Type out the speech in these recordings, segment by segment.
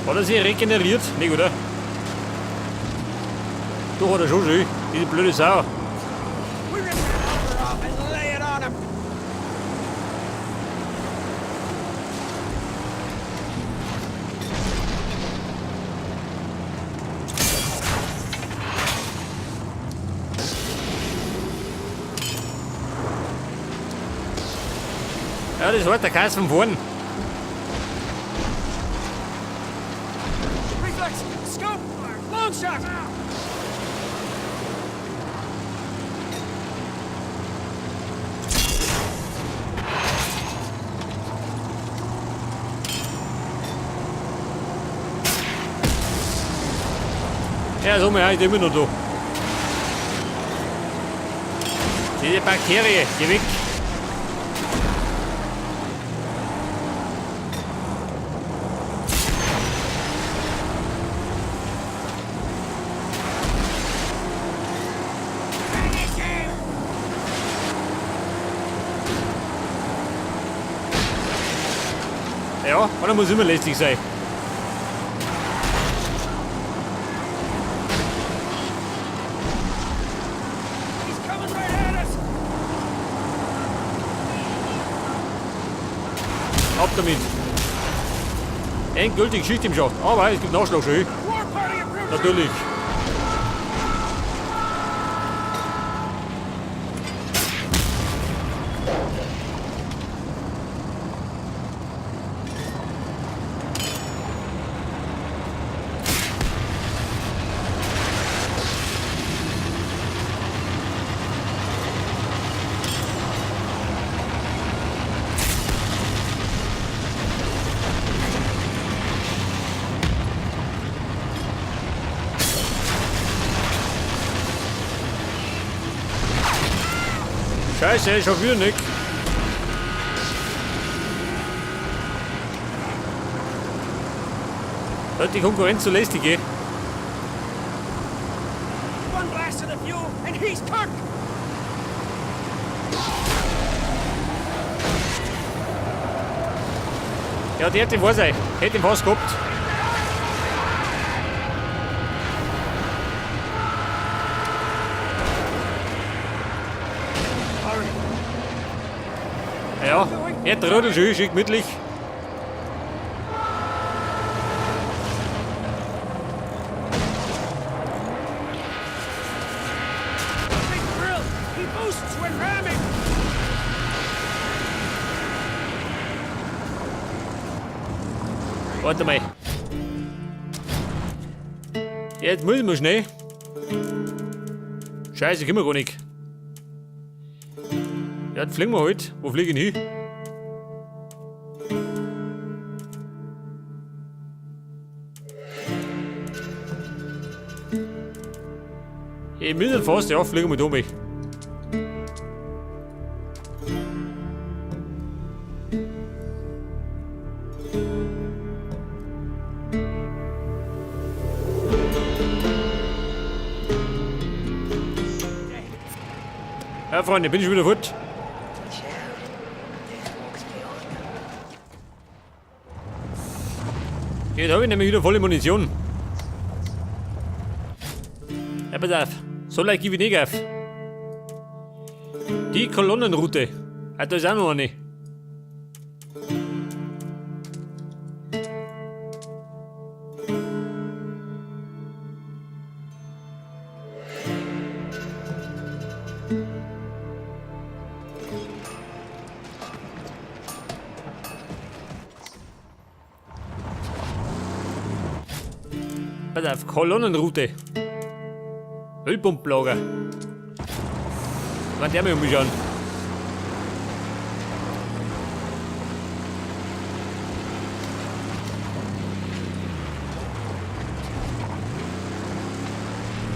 Hat er sich regeneriert? Nicht, oder? Doch hat er schon schön. Diese blöde Sau. We rip that cover off and lay it on him. Ja, das war der Kass von vorn. Reflex, scope, long shot. Ja, so mal immer noch da. Diese Bakterie, geh weg. Ja, einer muss immer lästig sein. He's coming right at us. Ab damit. Endgültig Schicht im Schacht. Aber es gibt Nachschlag schon. War party approved. Natürlich. Scheiße, schon wieder nicht. Da hat die Konkurrenz so lästig, eh? One blast of the fuel and he's cooked. Ja, die hätte ihm sein. Hätte ihm fast gehabt. Ja, er trödelt schön, schön gemütlich. Big drill. He boosts when ramming. Warte mal. Jetzt müssen wir schnell. Scheiße, können wir gar nicht. Ja, jetzt fliegen wir halt. Wo fliege ich hin? Ich muss fast, ja, fliegen wir da mal. Ja, Freunde, bin ich wieder fort. Jetzt habe ich nämlich wieder volle Munition. Ja, pass auf. So leicht gebe ich nicht auf. Die Kolonnenroute. Ah, da ist auch noch eine. Pass auf, Kolonnenroute. Ölpumpenlager. Wann der mir umschauen.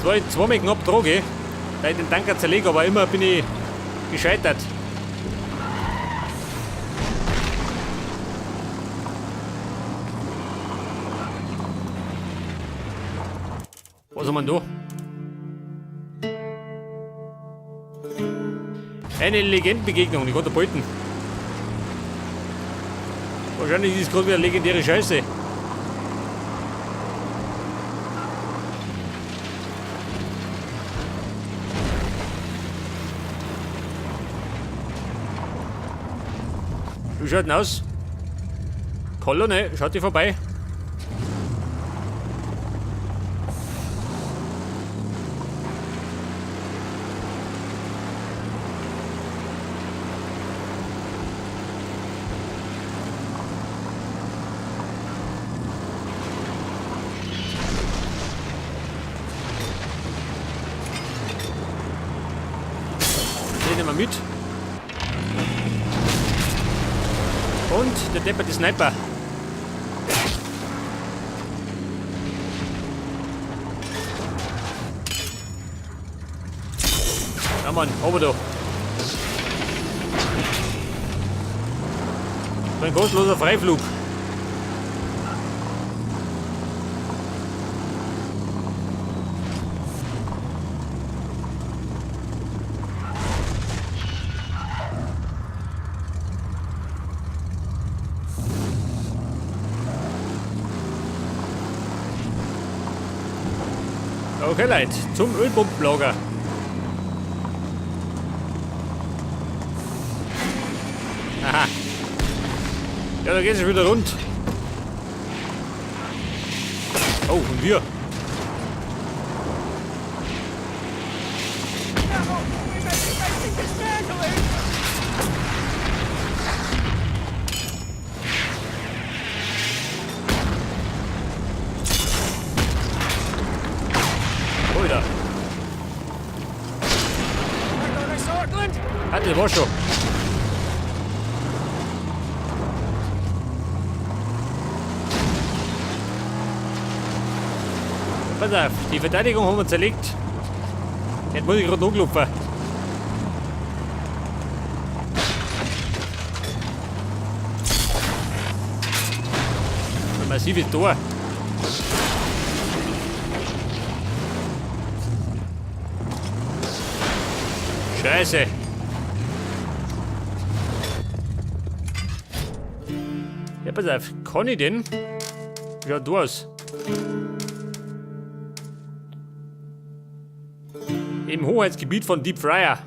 Zwar zweimal knapp dran, gell? Da ich den Tanker zerlege, aber immer bin ich gescheitert. Was haben wir denn da? Eine Legendenbegegnung, die kann der beuten. Wahrscheinlich ist es gerade wieder legendäre Scheiße. schaut denn aus? Kolonne, schaut die vorbei. Den nehmen wir mit. Und der depperte Sniper. Ja Mann, aber da. Ein kostenloser Freiflug. Okay, Leute, zum Ölpumpenlager. Aha. Ja, da geht es wieder rund. Oh, und wir. Alter. Ah, das war schon. Pass auf, die Verteidigung haben wir zerlegt. Jetzt muss ich gerade nachklopfen. Ein massives Tor. Scheiße. Ja, pass auf, kann ich denn? Wie schaut du aus? Im Hoheitsgebiet von Deep Fryer.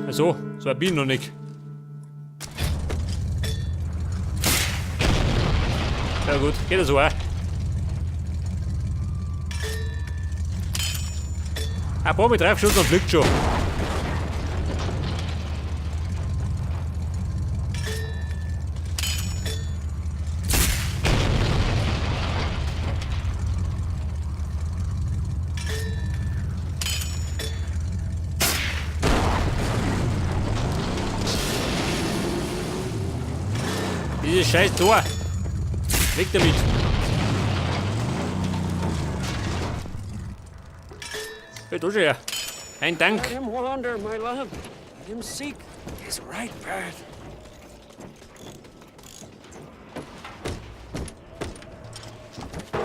Also, so ein bin ich noch nicht. Ja gut, geht das so auch. Ein paar mit draufgeschossen und fliegt schon. Dieses scheiß Tor. Weg damit. Hey, da schon her. Ein Dank. Let him wander, my love. Let him seek his right path.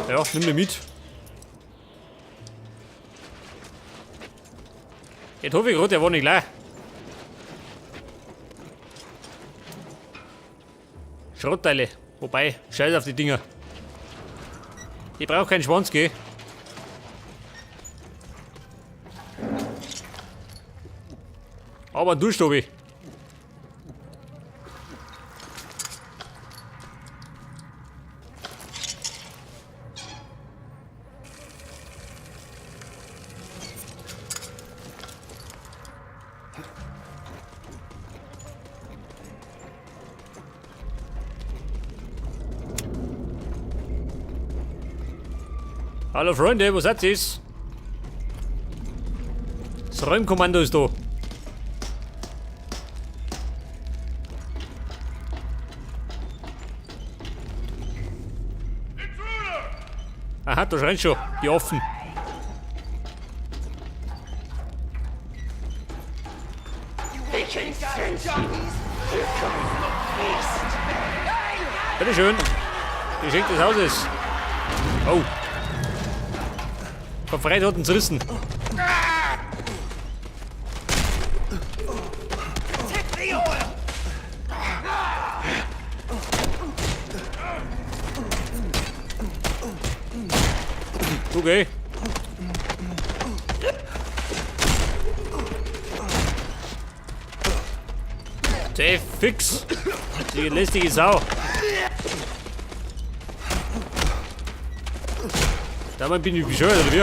Ja, nimm mich mit. Jetzt hoffe ich gerade, der war nicht gleich. Schrottteile. Wobei, scheiß auf die Dinger. Ich brauch keinen Schwanz, gell? Aber einen Durst hab ich. Hallo Freunde, wo seid ihr? Das Räumkommando ist da. Aha, da schreien schon die Affen. Bitteschön. Geschenk des Hauses. Oh. Von Fred hat uns zerrissen. Okay. Zäh fix. Die lästige Sau. Damit bin ich bescheuert, oder wie?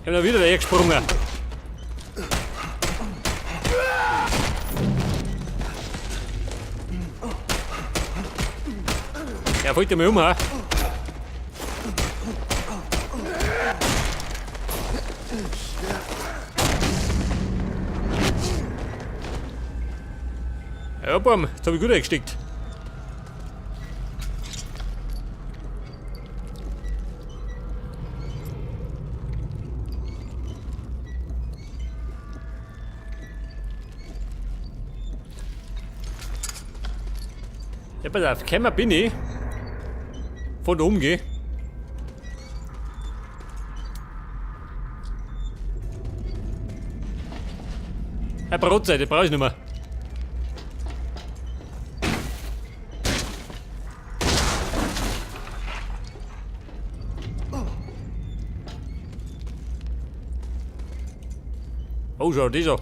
Ich hab da wieder weggesprungen. Ja, fällt dir mal um, ha? Ja, bam, jetzt hab ich gut eingesteckt. Ja, pass auf, gekommen bin ich. Von da oben geh. Ja, Brotzeit, die brauch ich nicht mehr. Oh, schau, das an.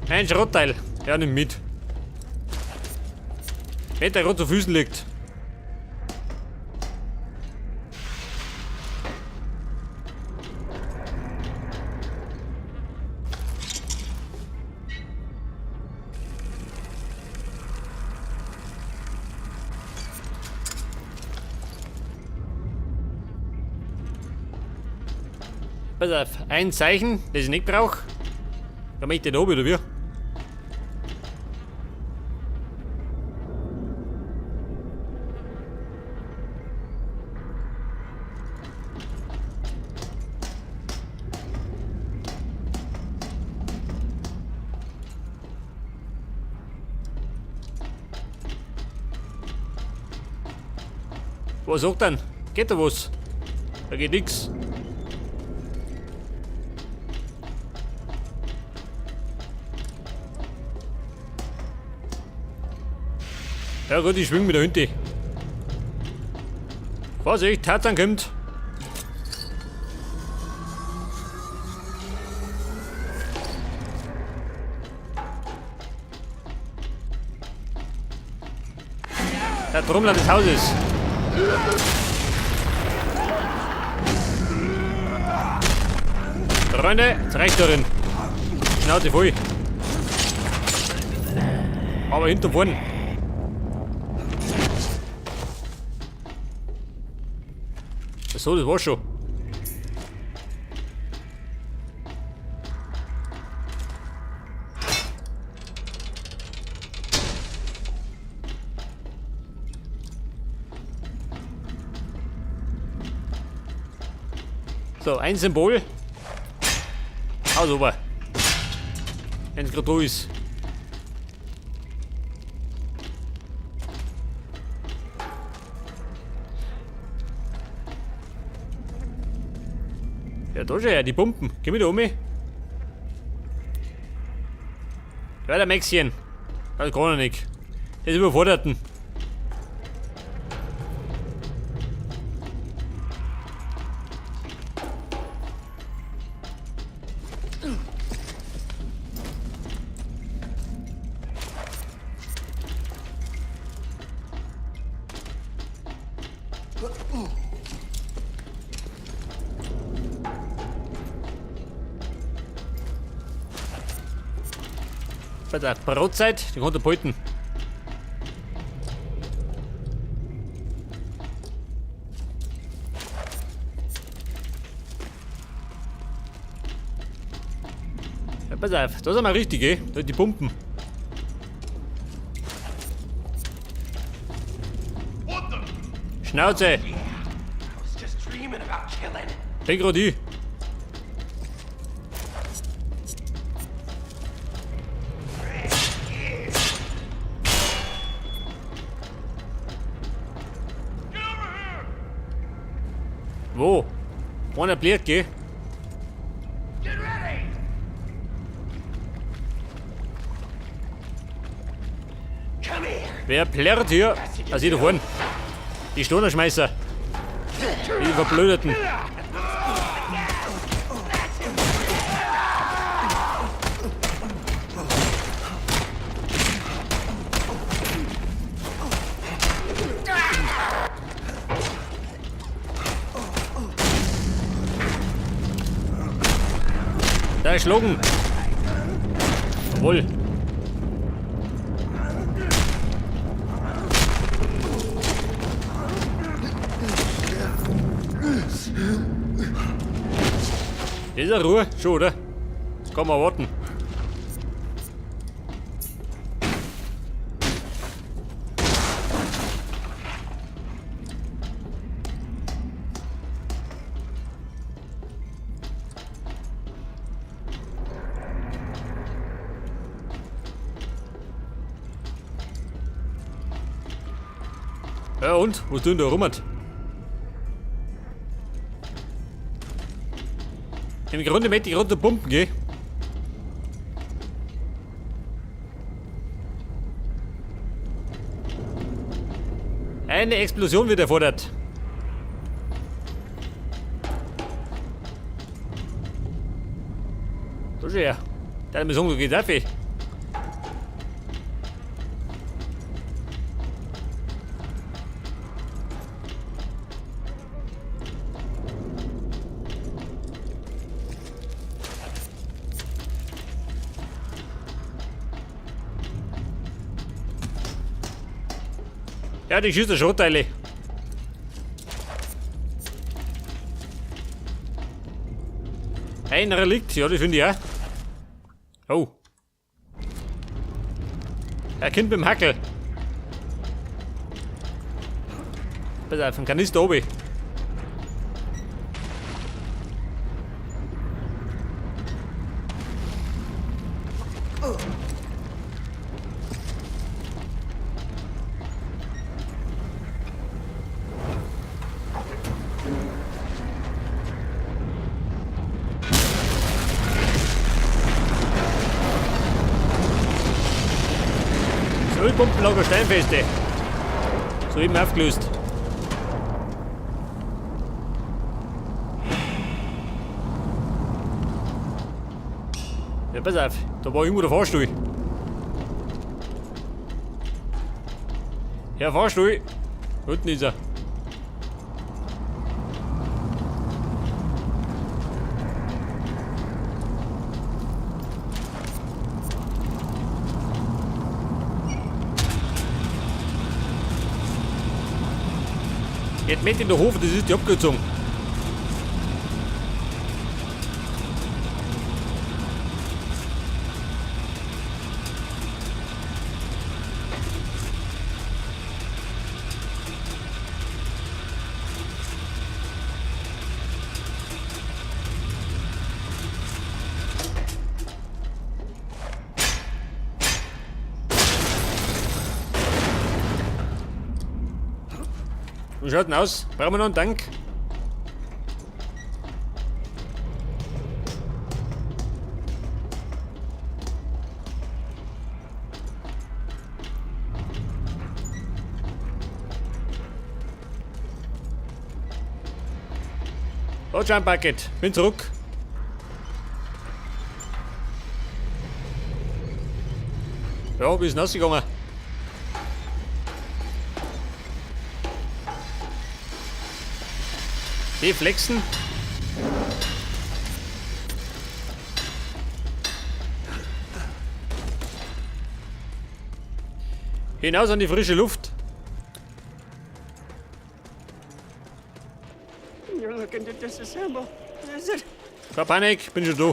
Ein Schrottteil. Ja, nimm mit. Wenn der gerade zu Füßen liegt. Pass auf, ein Zeichen, das ich nicht brauche. Da möchte ich da oben, oder wie? Was sagt denn? Geht da was? Da geht nix. Ja gut, ich schwing mit der Hünte. Vorsicht, Tarzan kommt. Der Trommler des Hauses. Freunde, jetzt reicht darin. Schnauze voll. Aber hinten vorn. So, das war's schon. So, ein Symbol. Ah, super. Wenn's grad da ist. Ja, da schon her, die Pumpen. Geh mit um. Ja, der Maxchen. Das kann er nicht. Das überforderten. Bei der Brotzeit, die kann er behalten. Ja, pass auf, da sind wir richtig, eh? Da die Pumpen. Schnauze! Denk grad ich. Wo? Einer blärt, gell? Wer plärrt hier? Ah, sieh da vorne. Die Stonerschmeißer. Die Verblödeten. Da erschlagen. Jawohl. Das ist eine Ruhe, schon, oder? Kann man warten. Ja und? Was tun da rum? Im Grunde möchte ich runter pumpen, gell? Eine Explosion wird erfordert. Da schau her. Der hat mir geht auch viel. Ja, die schießt Schrotteile. Ein Relikt, ja, das finde ich auch. Oh. Er Kind mit dem Hackel. Pass auf, ein Kanister oben. Ölpumpenlager Steinfeste. Soeben aufgelöst. Ja, pass auf, da war irgendwo der Fahrstuhl. Ja, Fahrstuhl. Unten ist er. Geht mit in den Hof, das ist die Abkürzung. Wie schaut denn aus? Brauchen wir noch einen Tank? So, Jump Bucket, bin zurück. Ja, wie ist denn ausgegangen? Die flexen. Hinaus an die frische Luft. You're looking to disassemble. Is it? Keine Panik, bin schon da.